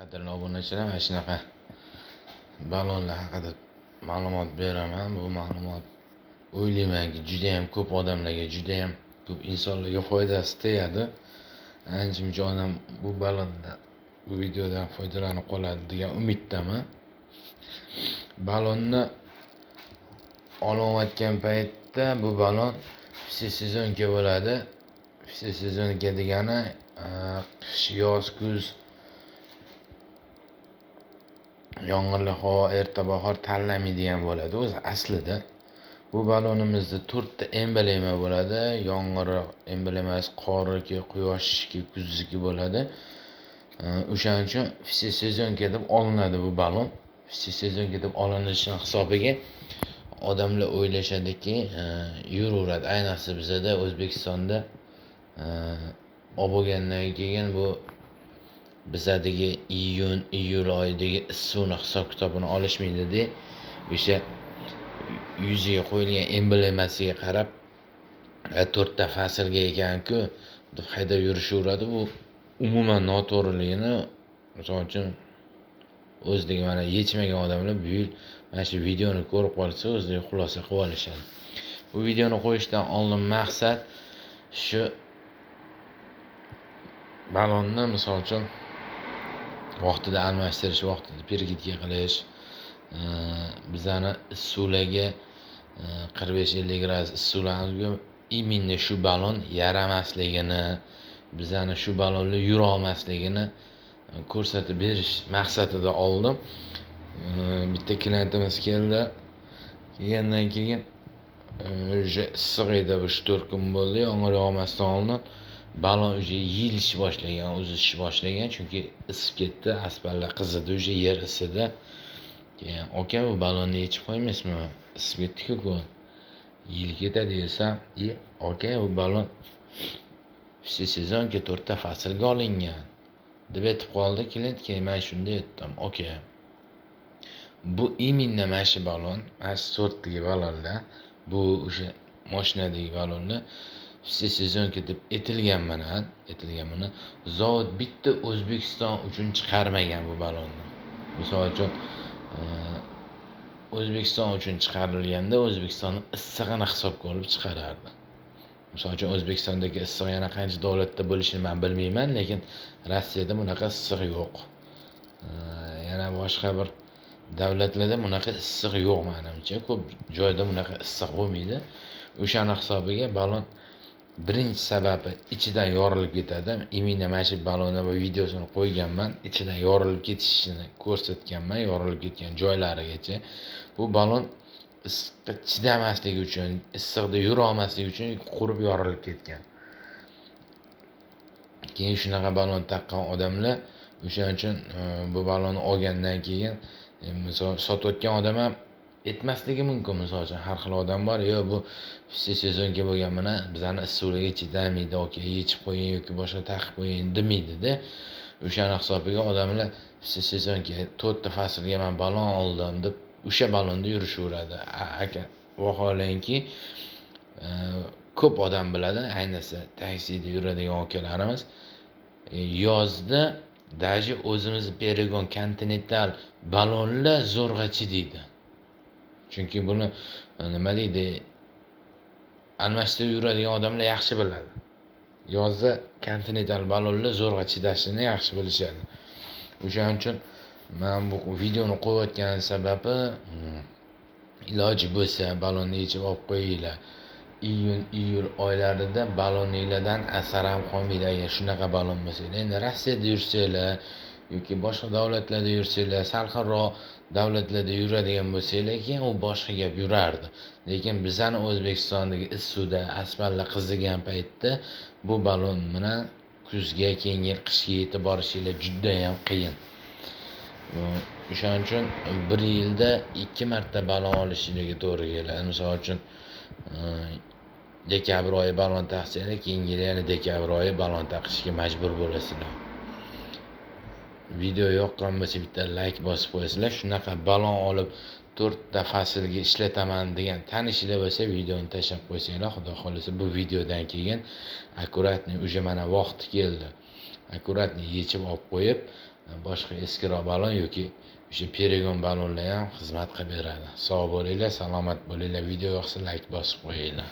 Qadrli obunachilar, mana shunaqa ballonlar haqida ma'lumot beraman. Bu ma'lumot o'ylaymanki judayam ko'p odamlarga, judayam ko'p insonlarga foydasi tegadi. Ancha-muncha odam bu ballondan, bu videodan foydalanib qoladi degan umiddaman. Ballonni olayotgan paytda bu ballon всесезонка bo'ladi. Всесезонка degani qish, yoz, kuz, yomg'irli havo, erta bahor tanlamaydigan bo'ladi o'zi aslida. Bu ballonimizda 4 ta emblema bo'ladi. Yomg'ir emblemasi, qorniki, quyoshniki, kuzniki bo'ladi. O'shaning uchun всесезонка deb olinadi bu ballon. Всесезонка deb olinishining hisobiga odamlar o'ylashadiki, yuraveradi. Ayniqsa bizada O'zbekistonda olib bo'lgandan keyin bu bizadagi iyun, iyul oyidagi issiqni hisob kitobini olishmaydi-da. O'sha yuziga qo'yilgan emblemasiga qarab 4 ta faslga ekan-ku deb haydab yurishaveradi. Bu umuman noto'g'riligini, misol uchun, o'zidagi mana yechmagan odamlar bu yil mana shu videoni ko'rib qolsa, o'zlari xulosa qilib olishadi. Bu videoni qo'yishdan oldin maqsad shu ballonni, misol uchun, vaqtida almashtirish, vaqtida перекидка qilish, bizani issiqlarga 45-50 gradus issiqlarga именно shu ballon yaramasligini, bizani shu ballonlar yura olmasligini ko'rsatib berish maqsadida oldim. Bitta klientimiz keldi. Kelgandan keyin уже issiq edi, 3-4 kun bo'ldi, yomg'ir yog'masdan oldin ballon уже yeyilish boshlagan, uzishni boshlagan, chunki isib ketdi, asfaltlar qizidi, уже yer isidi. Keyin aka, bu ballonni yechib qo'ymaysizmi? Isib ketdi-ku, yeyilib ketadi desam, aka, bu ballon всесезонка 4 ta faslga olingan deb aytib qoldi klient. Keyin man shunda aytdim: aka, bu именно mana shu ballon, mana shu sortdagi ballonlar, bu o'sha mashinadagi ballonlar всесезонка deb aytilgan bilan, aytilgan bilan zavod bitta O'zbekiston uchun chiqarmagan bu ballonni. Misol uchun, O'zbekiston uchun chiqarilganda O'zbekistonni issig'ini hisobga olib chiqarardi. Misol uchun, O'zbekistondagi issiq yana qancha davlatda bo'lishini man bilmayman, lekin Rossiyada bunaqa issiq yo'q. Yana boshqa bir davlatlarda bunaqa issiq yo'q menimcha. Ko'p joyda bunaqa issiq bo'lmaydi. O'shani hisobiga ballon birinchi sababi ichidan yorilib ketadi. Именно mana shu ballonni va videosini qo'yganman, ichidan yorilib ketishini ko'rsatganman, yorilib ketgan joylarigacha. Bu ballon issiqqa chidamasligi uchun, issiqda yura olmasligi uchun qurib yorilib ketgan. Keyin shunaqa ballon taqqan odamlar o'shaning uchun bu ballonni olgandan keyin, misol, sotayotgan odam ham aytmasligi mumkin. Misol uchun, har xil odam bor, yo'q, bu всесезонка bo'lgan bilan bizani issiqlikka chidamaydi, aka, yechib qo'ying yoki boshqa taqib qo'ying demaydida. O'shani hisobiga odamlar всесезонка 4 ta faslga man ballon oldim deb o'sha ballonda yurishaveradi. Aka, vaholanki, ko'p odam biladi, ayniqsa taksida yuradigan akalarimiz, yozda даже o'zimizni Peregon Continental ballonlar zo'rg'a chidaydi. Chunki buni nima deydi, almashtirib yuradigan odamlar yaxshi biladi. Yozda Continental ballonlar zo'rg'a chidashini yaxshi bilishadi. O'shaning uchun man bu videoni qo'yayotgan sababi, iloji bo'lsa ballonni yechib olib qo'yinglar. Iyun, iyul oylarida balloninglardan asar ham qolmaydi agar shunaqa ballon bo'lsa. Endi Rossiyada yursanglar yoki boshqa davlatlarda yursanglar, salqinroq davlatlarda yuradigan bo'lsanglar, keyin u boshqa gap, yurardi. Lekin bizani O'zbekistondagi issiqda, asfaltlar qizigan paytda bu ballon bilan kuzga, keyingi yil qishga yetib borishinglar judayam qiyin. O'shaning uchun bir yilda 2 marta ballon olishinglarga to'g'ri keladi. Misol uchun, dekabr oyi ballon taqsanglar, keyingi yil yana dekabr oyi ballon taqishga majbur bo'lasizlar. Video yoqqan bo'lsa bitta like bosib qo'yasizlar. Shunaqa ballon olib 4 ta faslga ishlataman degan tanishinglar bo'lsa, videoni tashlab qo'ysanglar, xudo xohlasa bu videodan keyin аккуратный, уже mana vaqti keldi. Аккуратный yechib olib qo'yib, Boshqa eskiroq balon yoki o'sha перегон balonlar ham xizmat qilib beradi. Sog' bo'linglar, salomat bo'linglar. Video yoqsa, layk bosib qo'yinglar.